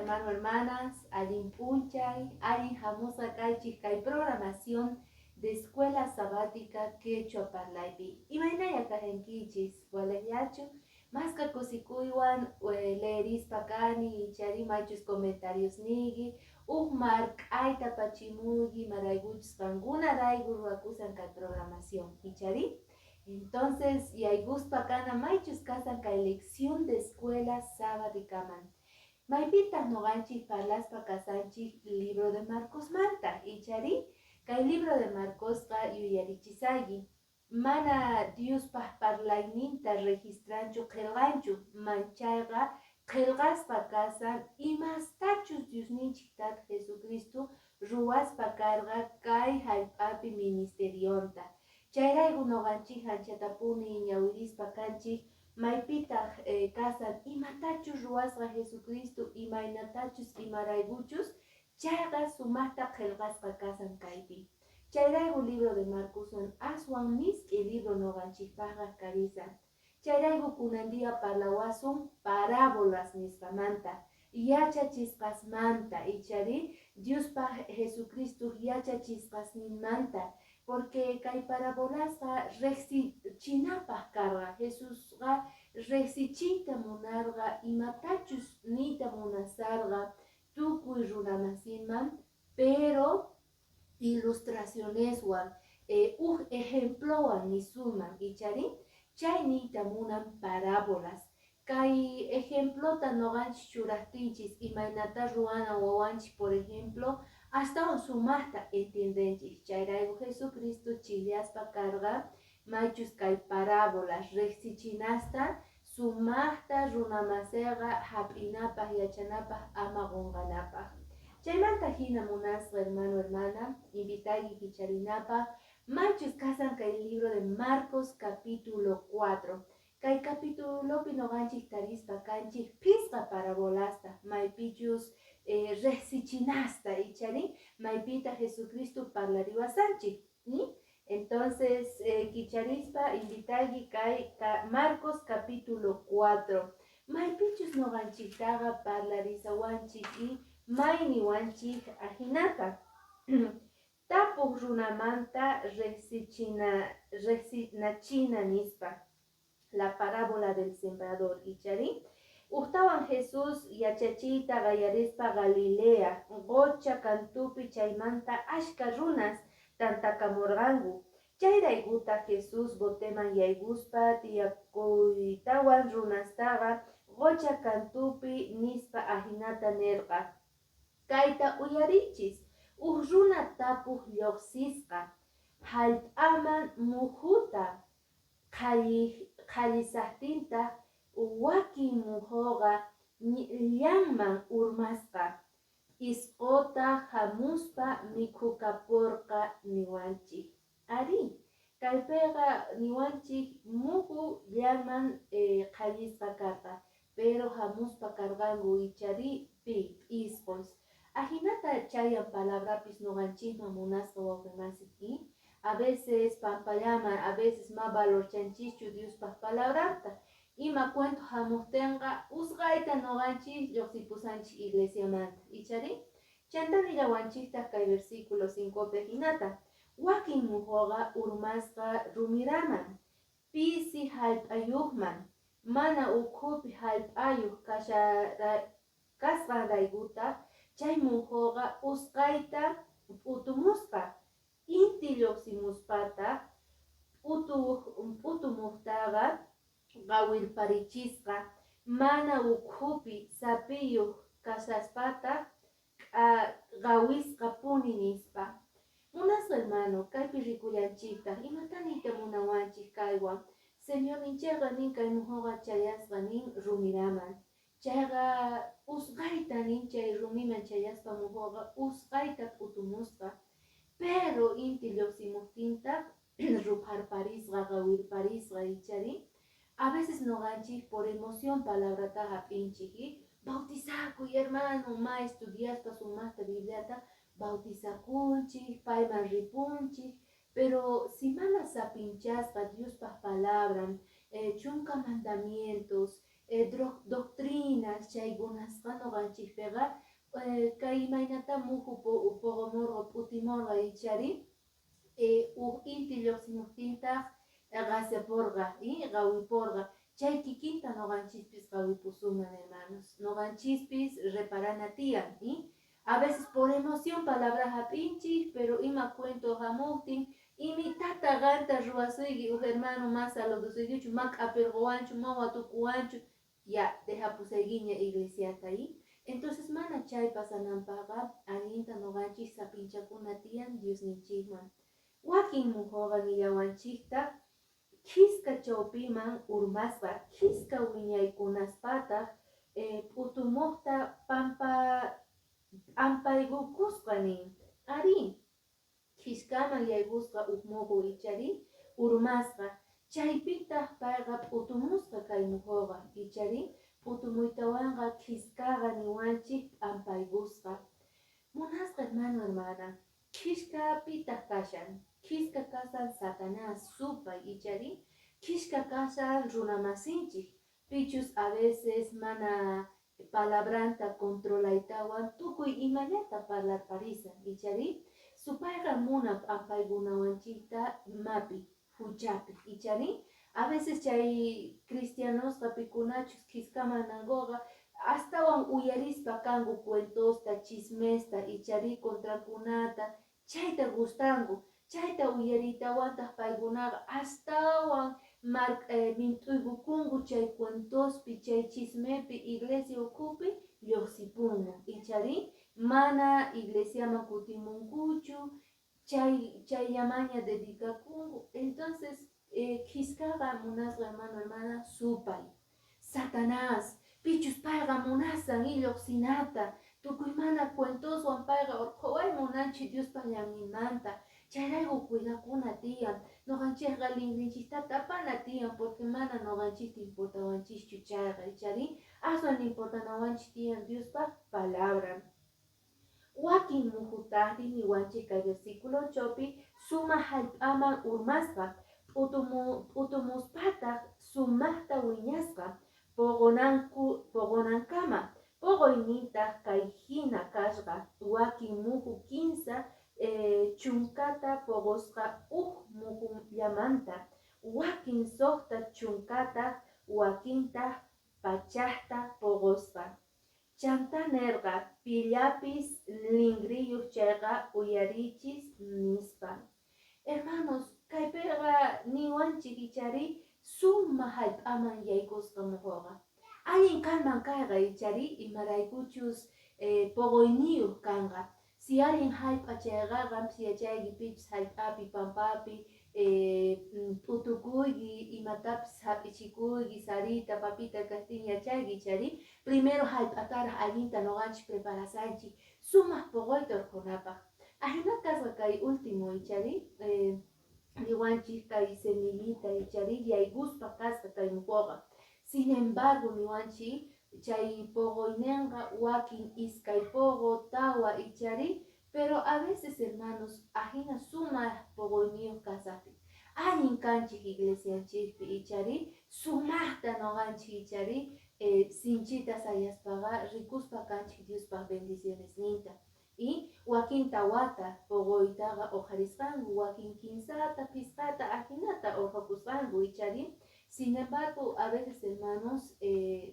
Hermano, hermanas, allin p'unchay, allin hamusqa kaychik kay programación de Escuela Sabática Quechua Parlaypi. Imaynalla kashankichis, walallachu, maska kusikuywan leerispa kani, ichari maychus comentarios niyki, uj mark'ayta pachimuyki, imaraykuchus qankunarayku ruwakusan kay programación, ichari. Entonces, yaykuspa kana maychus kasan kay lección de Escuela Sabáticaman. Maypitaq nuqanchik parlaspa kasanchik libro de Marcosmanta, ichari? Kay libro de Marcosqa yuyarichisayki. Mana Diospaq parlayninta registranchu qillqanchu, manchayqa qillqaspa kasan imastachus Diosninchik Tata Jesucristo ruwaspa karqa kay hallp'api ministerionta. Chayrayku nuqanchik anchatapuni ñawirispa kanchik maypitaq kasan imatachus ruwasqa Jesucristo, imaynatachus imaraykuchus chayqa sumaqta qillqasqa kasan kaypi. Chayrayku libro de Marcoswan aswan misk'i libro nuqanchikpaqqa karisan. Chayrayku kunan día parlawasun parábolas nisqamanta, yachachisqasmanta, ichari Diospaq Jesucristo yachachisqasninmanta, porque kay parabolasqa riqsichinapaq karqa. Jesusqa riqsichiyta munarqa imatachus niyta munasarqa tukuy runamasinman, pero ilustracioneswan, uj ejemplowan nisuman, ichari chay niyta munan parábolas. Kay ejemplota nuqanchik churaqtinchis imaynata ruwana wawanchik, por ejemplo, astawan sumaqta entiendenchik. Chayrayku Jesucristo chillaspa karqa maychus kay parábolas riqsichinasta sumaqta runamasiqa hap'inapaq, yachanapaq, ama qunqanapaq. Chaymanta hina munasqa hermano, hermana, invitayki kicharinapaq maychus kasan kay libro de Marcos capítulo 4. Kay capítulopi nuqanchik tarispa kanchik phisqa parabolasta, maypichus riqsichinasta, ichari maypita Jesucristo parlariwasanchik. Entonces, kicharispa invitayki kay Marcos capítulo 4. Maypichus nuqanchiktaqa parlarisawanchik y mayniwanchik ajinata. Tapuq runamanta riqsinachina nispa. La parábola del sembrador, ichari. Ujtawan Jesús yachachiyta qallarispa Galilea qocha kantupi, chaymanta achka runas tantakamurqanku. Chayraykutaq Jesús boteman yaykuspa tiyakuytawan runastaqa qocha kantupi nispa ajinata nirqa: Kayta uyariychis, uj runa tapuq lluqsisqa hallp'aman muhuta qhallisaqtintaq wakin muhuqa llanman urmasqa, p'isqutaq hamuspa mikhukapurqa niwanchik. Arí, kaypiqa niwanchik muhu llaman qhallisqa karqa, pero hamuspa karqanku ichari pi p'isqus. Ajinata chayan palabrapis nuqanchikman, munasqa wawqi. A veces pampallaman, a veces ma valorchanchischu Diospaq palabranta. Ima cuento hamuqtinqa usqayta nuqanchik lluqsipusanchik iglesiamanta, ichari. Chanta nillawanchiktaq kay versículo 5 hinata: wakin muhuqa urmasqa rumiraman, pisi hallp'ayuqman, mana ukhupi hallp'ayuq kasqanraykutaq chay muhuqa usqayta p'utumusqa. Inti lluqsimuspataq p'utumuqtaqa qawirparichisqa, mana ukhupi sapiyuq kashaspataq qawisqapuni nispa. Munasqa hermano, kaypi rikullanchiktaq imata niyta munawanchik kaywan. Señorninchikqa nin kay muhuqa chayasqa nin rumiraman. Chayqa usqayta nin chay rumiman chayaspa muhuqa usqayta p'utumusqa. Pero inti lluqsimuqtintaq rupharparisqa, qawirparisqa, ichari. A veces nuqanchik por emoción palabrata hap'inchik, bautizakuy hermano, ma estudiaspa sumaqta Bibliata bautizakunchik, payman ripunchik, pero si mana sapinchasqa Diospaq palabran, chunka mandamientos, Doctrinas chaykunasqa nuqanchikpiqa kay imaynata muhu puqumurqa, p'utimurqa ichari uj inti lluqsimuqtintaq qasapurqa y qawipurqa, chay kikinta nuqanchispis qawipusunman, hermanos. Nuqanchispis reparana tiyan y a veces por emoción palabra hap'inchik, pero ima cuento hamuqtin, imitata qanta ruwasuyki, uj hermano mas saludasuykichu, ma k'apirquwanchu, ma watukuwanchu, ya dejapusaykiña iglesiata y entonces mana chay pasananpaqqa allinta nuqanchik sapinchakuna tiyan Diosninchikman. Wakin muhuqa nillawanchiktaq khiska chawpiman urmasqa, khiska wiñaykunaspataq p'utumuqta pampa p'ampaykukusqa nin. Arí, khiskaman yaykusqa uj muhu ichari urmasqa, chaypitaq payqa p'utumusqa kay muhuqa ichari p'utumuytawanqa khiskaqa niwanchik p'ampaykusqa. Munasqa hermano, hermana, khiska pitaq kashan? Khiska kashan Satanás, supay ichari khiska kashan runamasinchik, pichus a veces mana palabranta controlaytawan tukuy imallata parlarparisan ichari supayqa munan p'ampaykunawanchikta imapi, huchapi ichari a veces chay cristianosqa pikunachus khiskaman nankuqa astawan uyarispa kanku cuentosta, chismesta ichari contrakunata, chayta gustanku, chayta uyariytawantaq paykunaqa astawan mint'uykukunku chay cuentospi, chay chismepi, iglesia ukhupi lluqsipunku ichari mana iglesiaman kutimunkuchu, chayllamaña dedicakunku. Entonces khiskaqa, munasqa hermano, hermana, supay, Satanás, pichus payqa munasan lluqsinata, tukuy mana cuentoswan payqa urqhuway munanchik Diospa ñanninmanta. Chayrayku cuidakuna tiyan, nuqanchikqa linrinchikta tapana tiyan, porque mana nuqanchikta importawanchikchu chayqa ichari aswan importanawanchik tiyan Diospa palabran. Wakin muhutaqri niwanchik kay versículo 8pi sumaq hallp'aman urmasqa, p'utumuspataq sumaqta wiñasqa puqunankama. Puquynintaq kay hina kasqa: wakin muhu 30 chunkata puqusqa uj muhullamanta, wakin 60 chunkataq, wakintaq 100ta puqusqa. Chantá nerqa: Pillapis linriyoj chayqa, uyariychis, nispa. Hermanos, kaypiqa niwanchik ichari sumaq hallp'aman yaykusqa muhuqa. Allin kanman kayqa ichari imaraykuchus puquyniyuq kanqa. Si allin hallp'a chayqa, qampis yachayki pichus hallp'api, pampapi p'utukuyki, imatapis hap'ichikuyki, sarita, papita kaqtin yachayki ichari primero hallp'ataraq allinta nuqanchik preparasanchik sumaq puquyta urqunapaq. Ajina kasqa kay último ichari niwanchik kay semillita ichari yaykuspa kasqa kay muhuqa. Sin embargo, niwanchik chay puquyninqa wakin iskay puqu, tawa ichari, pero a veces, hermanos, ajina sumaq puquyniyuq kasaqtin allin kanchik iglesianchikpi ichari sumaqta nuqanchik ichari sinchita sayaspaqa rikuspa kanchik Diospaq bendicionesninta. Y wakin tawata puquytaqa uqharisqanku, wakin kinsata, pisqata, ajinata urqhakusqanku ichari. Sin embargo, a veces, hermanos,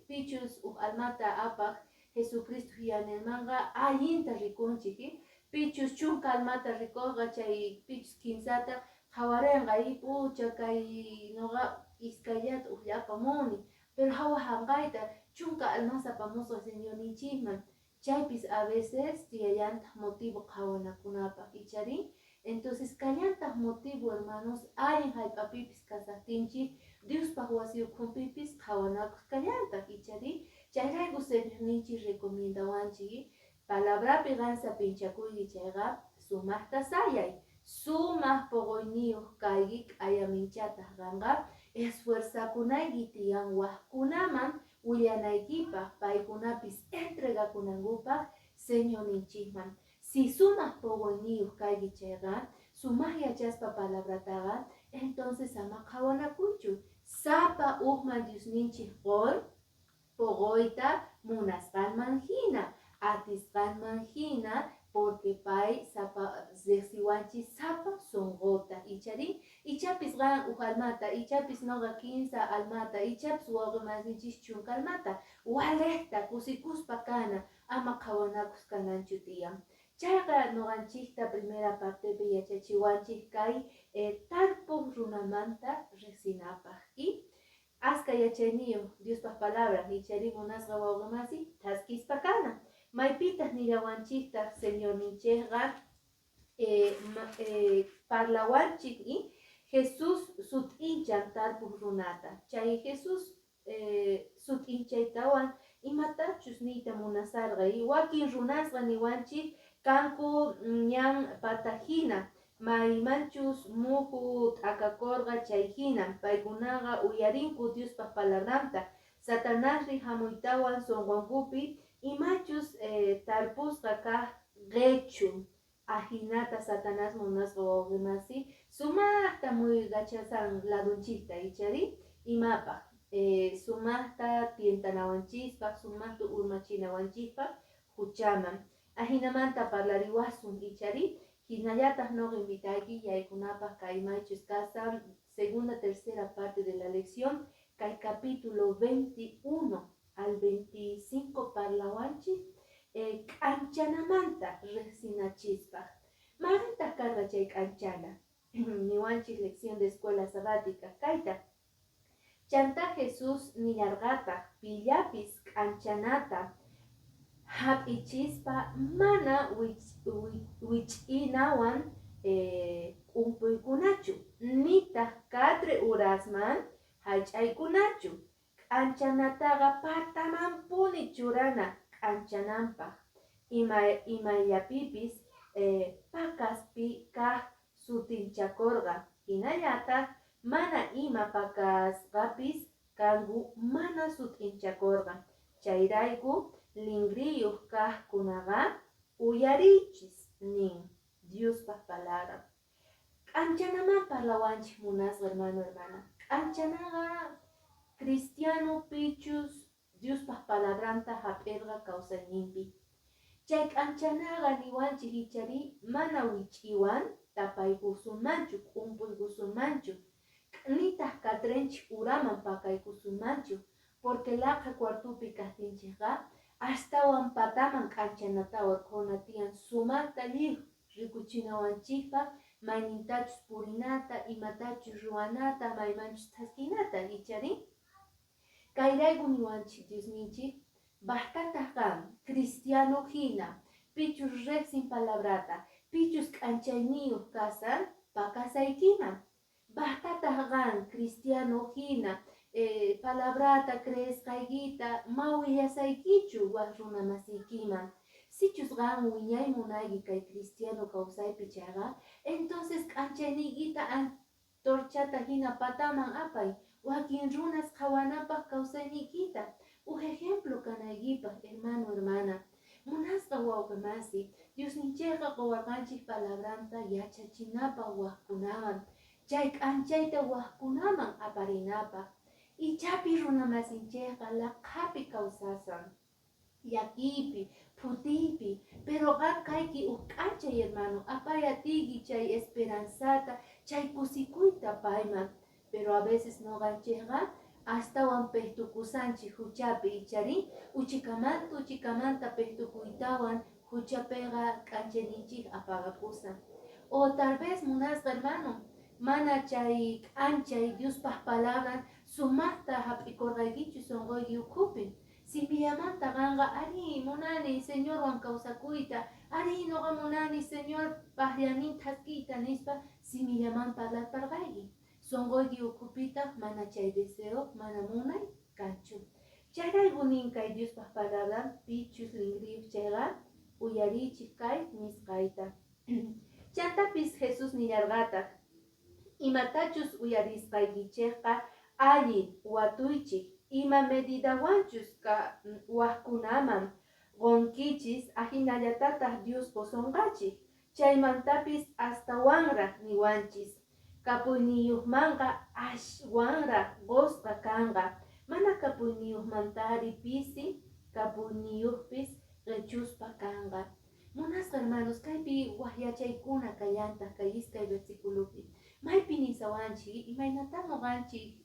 pichus uj almata apaq Jesucristo yanilmanqa allinta rikunchik, pichus 10 almata rikuqqa chay pichus kinsata qhawarinqa y pucha kay nuqa iskayllata ujlla apamuni, pero hawa hanqayta 10 almas apamusqa Señorninchikman. Chaypis a veces tiyallantaq motivo qhawanakunapaq ichari. Entonces kallantaq motivo, hermanos, allin hallp'apipis kasaqtinchik Diospaq wasi ukhunpipis qhawanakuq kallantaq ichari. Chayrayku Señorninchik recomendawanchik palabrapi qan sapinchakuyki chayqa sumaqta sayay, sumaq puquyniyuq kayki, k'ayaminchataj qanqa esfuerzakunayki tiyan waqkunaman willanaykipaq, paykunapis entregakunankupaq Señorninchikman. Si sumaq puquyniyuq kayki chayqa, sumaq yachaspa palabrataqa, entonces ama qhawanakuychu. Sapa uqman Diosninchik qun. Poqoyta munasqanman hina, atisqanman hina, porque pay sapa riqsiwanchik sapa sunquta, ichari? Ichapis qan uj almata, ichapis noqa kinsa almata, ichapis wawqi 10 almata, walejta kusikuspa kana, ama qhawanakus kananchu tiyan. Chayqa noqanchikta primera partepi yachachiwanchik kay tarpuq runamanta riqsinapaq. Y aska yachayniyuq Diospaq palabra, ichari, munasqa wawqi masi? Thaskispa kana. Maypitaq nillawanchiktaq Señorninchikqa parlawanchik y Jesús sut'inchan tarpuq runata. Chay Jesús sut'inchaytawan imatachus niyta munasarqa y wakin runasqa niwanchik kanku ñan pata hina, maymanchus muhu t'akakurqa chay hina, paykunaqa uyarinku Diospaq palabranta, Satanasri hamuytawan sunqunkupi imachus tarpusqa kaq qechun. Ahinata Satanás, munasqa wawqi masi, sumaqta muyuykachashan ladunchikta, ichari? Imapaq? Sumaqta tientanawanchispaq, sumaqta urmachinawanchispaq huchaman. Ahinamanta parlariwasun, ichari? Hinallataq noqa invitayki yaykunapaq kay maychus kashan segunda, tercera parte de la lección, kay capítulo 21 al 25 parlawanchik k'anchanamanta riqsinachispaq. Mayqintaq karqa chay k'anchana? Niwanchik lección de escuela sabática kayta. Chantá Jesús nillarqataq pillapis k'anchanata hap'ichispa mana wich'inawan k'umpuykunachu, nitaq catre urasman hallch'aykunachu. K'anchanataqa patamanpuni churana k'anchananpaq. Imayllapipis pakaspi kaq sutinchakurqa, hinallataq mana ima pakasqapis kanku mana sut'inchakurqa. Chayrayku lingriyuq kaqkunaqa uyariychis, nin Diospaq palabra. K'anchanaman parlawanchik, munasqa hermano, hermana. K'anchanaqa cristiano pichus Diospaq palabranta hap'irqa kawsayninpi. Chay k'anchanaqa niwanchik, ichari, mana wich'iwan tapaykusunmanchu, k'umpuykusunmanchu, nitaq catrenchik uraman pakaykusunmanchu, porque laqha cuartupi kaqtinchikqa astawan pataman k'anchanata urqhuna tiyan sumaqta lliw rikuchinawanchikpaq maynintachus purinata, imatachus ruwanata, maymanchus thaskinata, ichari? Kayrayku niwanchik Diosninchik, baqtataq qan cristiano hina pichus riqsin palabrata, pichus k'anchayniyuq kasan pakasaykiman. Baqtataq qan cristiano hina palabrata creesqaykita ma willasaykichu wak runa masiykiman. Sichus qan wiñay munayki kay cristiano kawsaypi chayqa, entonces k'anchayniykita antorchata hina pataman apay, wakin runas qhawanapaq kawsayniykita, uj ejemplo kanaykipaq, hermano, hermana. Munasqa wawqi masi, Diosninchikqa quwarqanchik palabranta yachachinapaq waqkunaman, chay k'anchayta waqkunaman aparinapaq. Ichapi runa masinchikqa laqhapi kawsasan, llakiypi, phutiypi, pero qan kayki uj k'anchay, hermano, apay atiyki chay esperanzata, chay kusikuyta payman. Pero a veces noqanchikqa astawan pejtukusanchik huchapi, ichari? Uchikamanta uchikamanta pejtukuytawan huchapiqa k'anchayninchik apagakusan. O tal vez, munasqa hermano, mana chay k'anchay Diospaq palabran sumaqta hap'ikurqaykichu sunquyki ukhupi. Simillamanta qanqa ari munani Señorwan kawsakuyta, ari noqa munani Señor paqllanin thaskiyta nispa simillaman parlarparqayki. Sunquyki ukhupitaq mana chay deseo, mana munay kanchu. Chayrayku nin kay Diospaq palabran, pichus lingriyuq chayqa uyariychik kay nisqayta. Chantapis Jesús nillarqataq, imatachus uyarisqaykichikqa allin watuychik, ima medidawanchus ka waqkunaman qunkichis ahinallatataq Dios qusunqachik, chaymantapis astawanraq niwanchis. Kapuyniyuqmanqa ashwanraq qusqa kanqa. Mana kapuyniyuqmantari pisi kapuyniyuqpis qechuspa kanqa. Munasqa hermanos, kaypi waj yachaykuna kallantaq kay iskay versiculopi. Maypi nisawanchik, imaynatá nuqanchik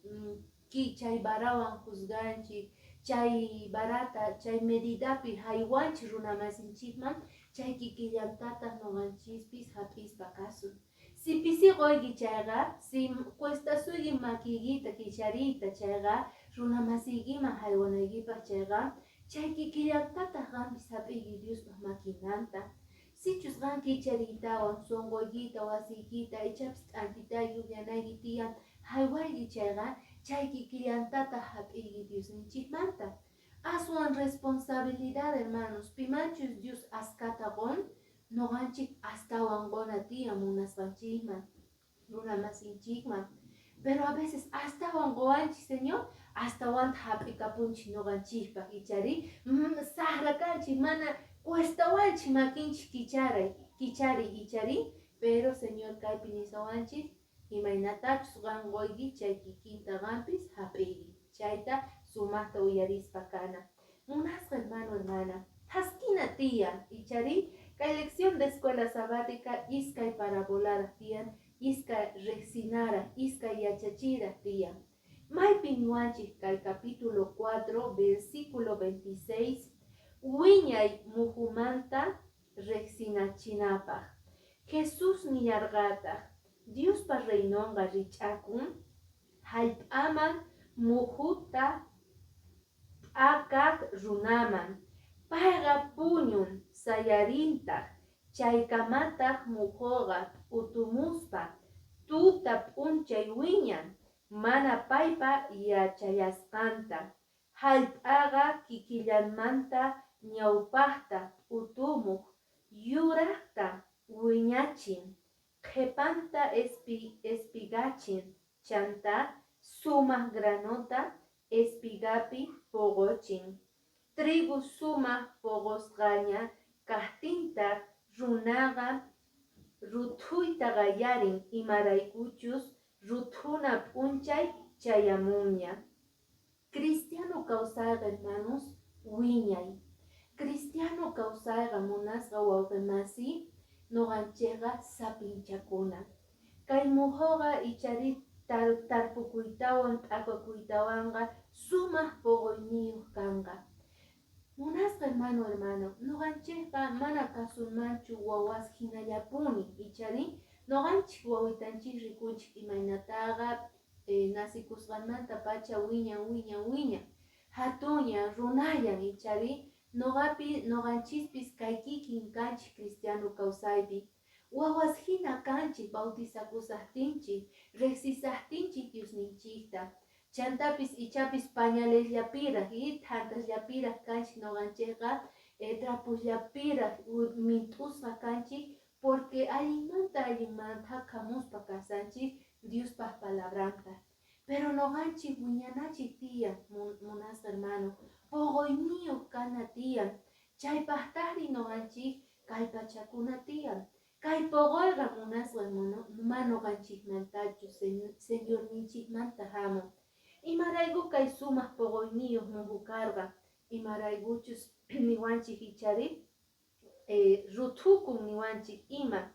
chay varawan juzganchik, chay varata, chay medidapi haywanchik runamasinchikman, chay kikillantataq nuqanchispis hap'ispa kasun. Si pisi quyki chayqa, si cuestasuyki makiykita kichariyta chayqa, runamasiykiman haywanaykipaq chayqa, chay kikillantataq qampis hap'iyki Diospa makinmanta. Sichus qan kichariytawan sunquykita, wasiykita, ichapis t'antitayki upyanayki tiyan haywayki chayqa, chay kikillantataq hap'iyki Diosninchikmanta. Aswan responsabilidad, hermanos, pimanchus Dios askata qun, nuqanchik astawan quna tiyan munasqanchikman, runamasinchikman. Pero a veces astawan quwanchik Señor, astawanta hap'ikapunchik nuqanchikpaq, ichari saqra kanchik, mana cuestawanchik makinchik kicharay, kichariy, ichari, pero Señor kaypi nisawanchik, imaynatachus qan quyki chay kikinta qampis hap'iyki. Chayta sumaqta uyarispa kana. Munasqa hermano, hermana, thaskina tiyan, ichari, kay lección de escuela sabática iskay parabolaraq tiyan, iskay riqsinaraq, iskay yachachiraq tiyan. Maypi niwanchik kay capítulo 4, versículo 26, wiñay muhumanta riqsinachinapaq. Jesús nillarqataq, Diospa reinonqa rich'akun hallp'aman muhuta p'akaq runaman. Payqa puñun, sayarintaq, chaykamataq muhuqa p'utumuspa tuta p'unchay wiñan, mana paypa yachallasqanta. Hallp'aqa kikillanmanta ñawpaqta p'utumuq yuraqta wiñachin, qhipanta espigachin, chantá sumaq granota espigapi puquchin. Trigo sumaq puqusqaña kaqtintaq, runaqa ruthuyta qallarin, imaraykuchus ruthuna p'unchay chayamunña. Cristiano kawsayqa, hermanos, wiñay. Cristiano kawsayqa, munasqa wawqi masi, nuqanchikqa sapinchakuna. Kay muhuqa ichari tarpukuytawan t'akakuytawanqa sumaq puquyniyuq kanqa. Munasqa hermano, hermano, nuqanchikqa mana kasunmanchu wawas hinallapuni, ichari nuqanchik wawitanchik rikunchik imaynataqa nasikusqanmantapacha wiñan, wiñan, wiñan, hatuñan, runayan, ichari nuqapi nuqanchispis kay kikin kanchik cristiano kawsaypi. Wawas hina kanchik bautizakusaqtinchik, riqsisaqtinchik Diosninchikta. Chantapis ichapis pañalesllapiraq y thantasllapiraq kanchik nuqanchikqa, traposllapiraq mint'usqa kanchik, porque allinmanta allinmanta khamuspa kasanchik Diospaq palabranta. Pero nuqanchik wiñanachik tiyan, munasqa hermano, puquyniyuq kana tiyan. Chaypaqtaqri nuqanchik kallpachakuna tiyan. Kay puquyqa, munasqa hermano, ma nuqanchikmantachu, Señorninchikmanta hamun. Imarayku kay sumaq puquyniyuq muhu karqa? Imaraykuchus niwanchik ichari ruthukun niwanchik ima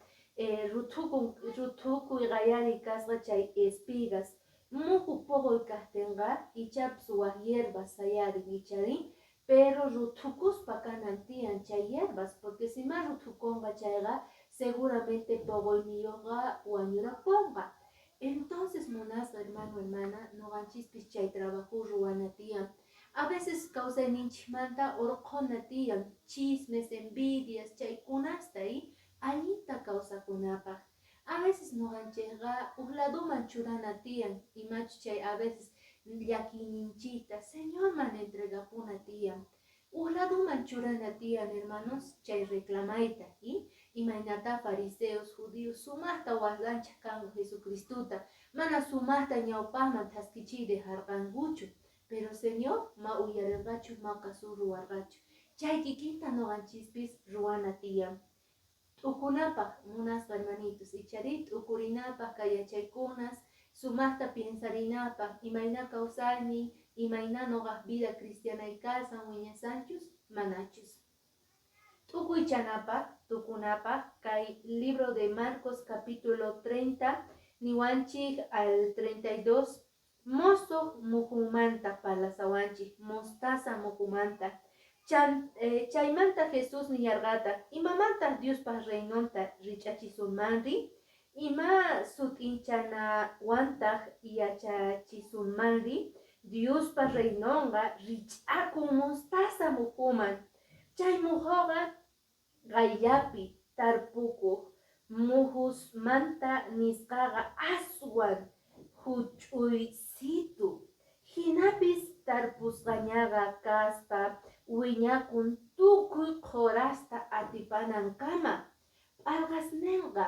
ruthukun, ruthukuy qayariy kasqa chay espigas. Muhu puquy kaqtinqa ichapis wak hierbas sayarin, ichari, pero ruthukuspa kanan tiyan chay hierbas, porque si ma ruthukunqa chayqa seguramente puquyniyuqqa wañurapunqa. Entonces, munasqa hermano, hermana, nuqanchispis chay trabajo ruwana tiyan. A veces kawsayninchikmanta urqhuna tiyan chismes, envidias, chaykunasta y allinta kawsakunapaq. A veces nuqanchikqa huk ladoman churana tiyan imachu chay a veces llakiyninchikta Señorman entregapuna tiyan. Huk ladoman churana tiyan, hermanos, chay reclamayta y imaynata fariseos, judíos sumaqta waqanchaq kanku Jesucristuta, mana sumaqta ñawpaqman thaskichiy dejarqankuchu, pero Señor ma uyarirqachu, ma kasu ruwarqachu. Chay kikinta nuqanchispis ruwana tiyan. T'ukunapaq, munasqa hermanitos, ichari t'ukurinapaq kay yachaykunas, sumaqta piensarinapaq imayna kawsaynin. Imayna noqaj vida cristianay kasan, wiñasanchus manachus. Tukuychanapaq, tukunapaq, kay libro de Marcos capítulo 30 niwanchik al 32 mosoq mujumanta parlasawanchik, mostaza mujumanta. Chaymanta Jesús nillarqataq, imamantaq Diospaq reinonta rich'achisunmanri? Ima sut'inchanawantaq yachachisunmanri? Diospa reinonqa rich'akun mostaza mujuman. Chay mujuqa qayllapi tarpukuq mujusmanta nisqaqa aswan juch'uysitu. Jinapis tarpusqañaqa kaspa wiñakun tukuy qhorasta atipanankama. P'alqasnenqa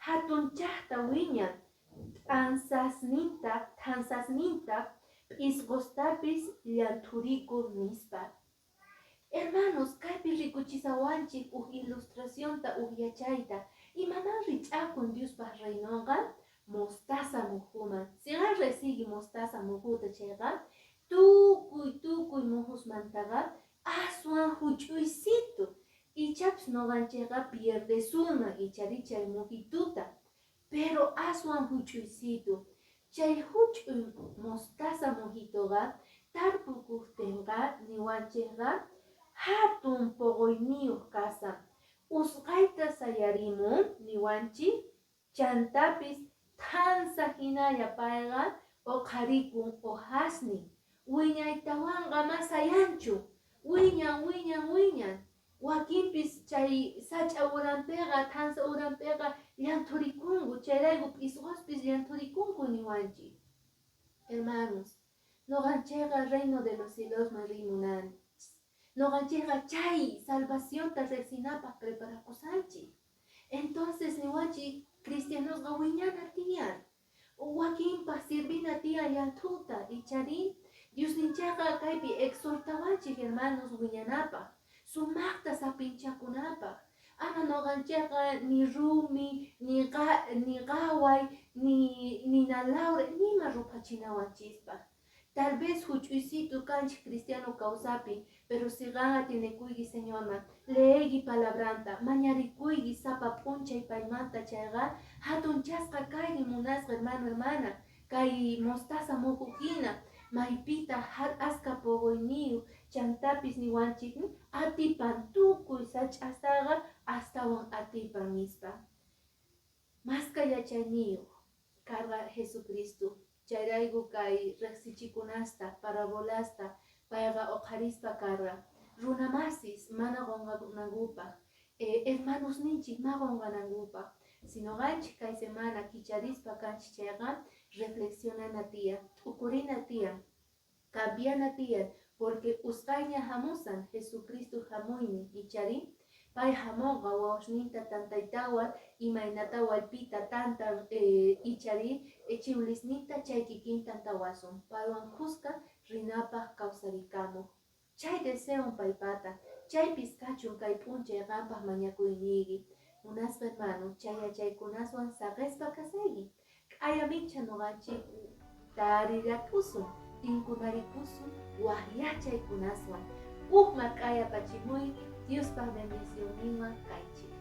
jatunchaqta wiñan, thansasninta p'isqostapis llanthurikun, nispa. Hermanos, kaypi rikuchisawanchik uj ilustracionta, uj yachayta. Imaman rich'akun Diospaq reinonqa? Mostaza mujuman. Siqa recibi mostaza mujuta chayqa, tukuy tukuy mujusmantaqa aswan juch'uysitu. Ichapis noqanchikqa pierdesunman ichari chay mujituta, pero aswan juch'uysitu. Chay juch'uy mostaza mujituqa tarpukuqtinqa niwanchikqa hatun poqoyniyuq kasan. Usqayta sayarimun niwanchik, chantapis thansa hinalla payqa uqharikun hojasnin. Wiñaytawanqa masayanchu, wiñan, wiñan, wiñan. Wakinpis chay sach'a uranpiqa, thansa uranpiqa llanthurikunku, chayrayku p'isqospis llanthurikunku niwanchik. Hermanos, noqanchikqa reino de los cielosman riy munanchis. Noqanchikqa chay salvacionta riqsinapaq preparakusanchik. Entonces niwanchik cristianosqa wiñana tiyan. Wakinpaq sirvina tiyan llanthuta, ichari Diosninchikqa kaypi exhortawanchik, hermanos, wiñanapaq, sumaqta sapinchakunapaq. Ama noqanchikqa ni rumi, ni qaway, ni nina lawra, nima ruphachinawanchispaq. Tal vez juch'uysitu kanchik cristiano kawsapi, pero si qan atienekuyki Señorman, leeyki palabranta, mañarikuyki sapa p'unchay paymanta chayqa, hatunchasqa kayki, munasqa hermano, hermana, kay mostaza muju hina, maypita aska poqoyniyuq, chantapis niwanchik atipan tukuy sach'astaqa astawan atipan, nispa. Maska yachayniyuq karqa Jesucristo. Chayrayku kay riqsichikunasta, parabolasta payqa uqharispa karqa. Runamasis mana qunqanankupaq, hermanosninchik ma qunqanankupaq. Si noqanchik kay semana kicharispa kanchik chayqa, reflexionana tiyan, t'ukurina tiyan, cambiana tiyan, porque usqayña hamusan Jesucristo hamuynin, ichari pay hamunqa wawasninta tantaytawan, imaynata wallpita tantan ichari chiwlisninta, chay kikin tantawasun paywan kuska rinapaq kawsarikamuq. Chay deseon paypata, chaypis kachun kay p'unchay qampaq mañakuyniyki. Munasqa hermano, chay yachaykunaswan saqispa kasayki. K'aya mincha noqanchik tarillakusun, tinkunarikusun wak yachaykunaswan. Uj mark'aya pachimuyki, Diospaq bendicionninwan kaychik.